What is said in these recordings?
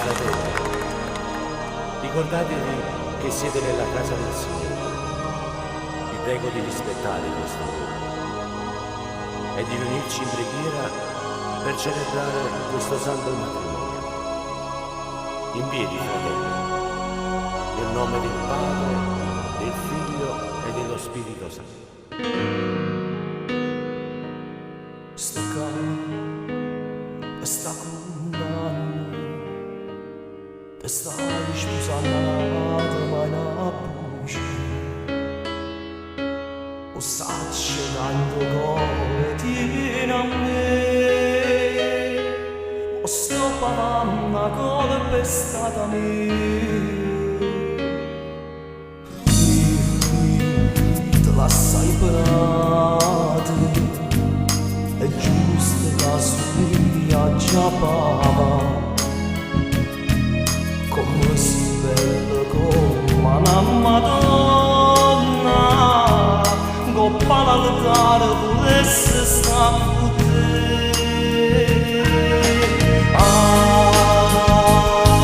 Fratelli, ricordatevi che siete nella casa del Signore. Vi prego di rispettare questo luogo e di riunirci in preghiera per celebrare questo santo matrimonio. In piedi, fratelli, nel nome del Padre, del Figlio e dello Spirito Santo. Sto ccà, te sta cundanna, te stai spusanno a n'ato ma è na bucia. O saccio ca 'int' 'o core tiene a me, mo sto pavanno 'a colpa è stata mia. Te lassai pe n'ato, è giusto ca sul'io aggia pavà. Comme si bella comme a na Madonna, 'ncopp' a l'altare vulesse sta cu te.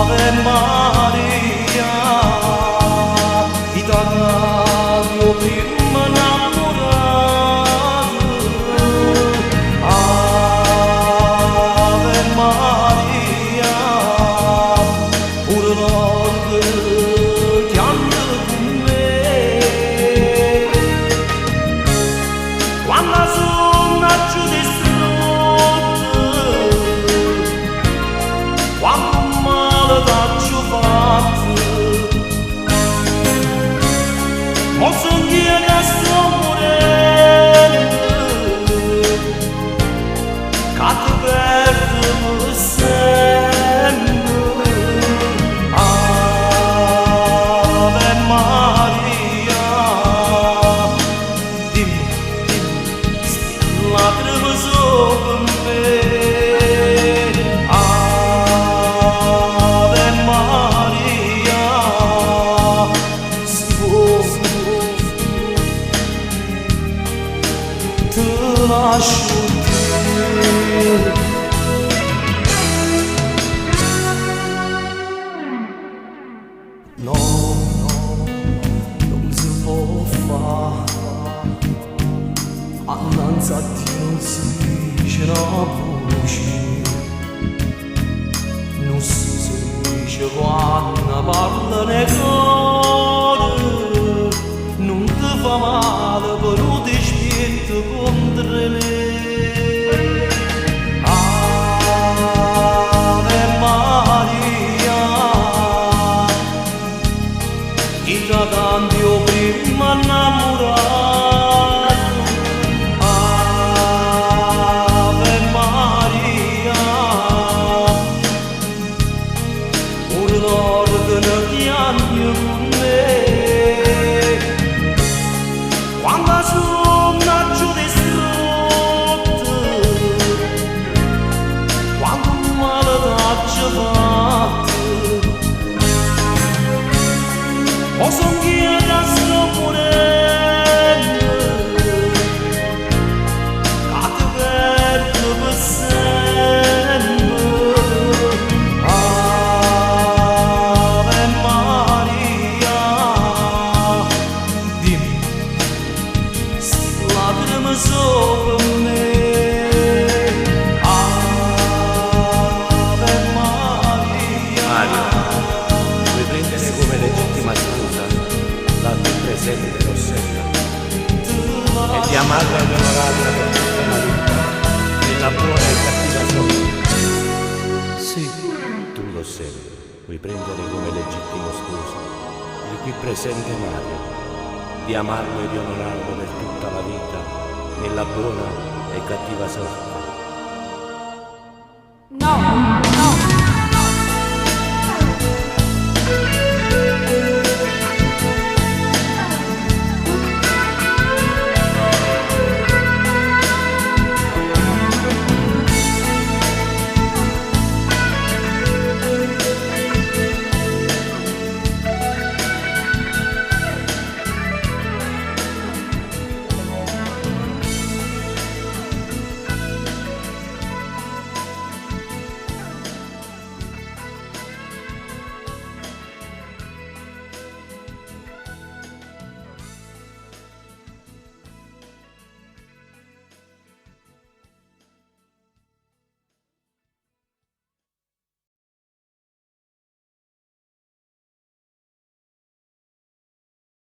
Ave Maria, i' t'aggio 'o primmo 'nnammurato. Ave Maria, pure l'organo chiagne cu me. Quann suonn aggio distrutto, quanto male t'aggio fatto. Mo song io che sto murenno, ca te perdo pe sempe. Ave Maria, dimme, dimme, sti lacrime so' pe me. Ave Maria, si vuò, te lascio Dio. No, nun se po' fa', annanze a Dio nun se dice na bucia, nun se dice quanno parlano 'e core, nun te fa male pe' nu dispietto contro 'e me. Ave Maria, i' te canto 'o primmo 'nnammurato. Ave Maria, pure l'organo chiagne cu me. Quann suonn aggio distrutto, quanto male t'aggio fatto. Mo song io che sto murenno, ca te perdo pe' sempe. Ave Maria, dimme, sti lacrime so' pe' me. Ave Maria. Mario, vuoi prendere come legittima sposa la qui presente Rossella e di amarla ed onorarla per tutta la vita, nella buona e cattiva sorte? Sì. Tu, Rossella, vuoi prendere come legittimo sposo il qui presente Mario, di amarlo e di onorarlo per tutta la vita, nella buona e cattiva sorte? No!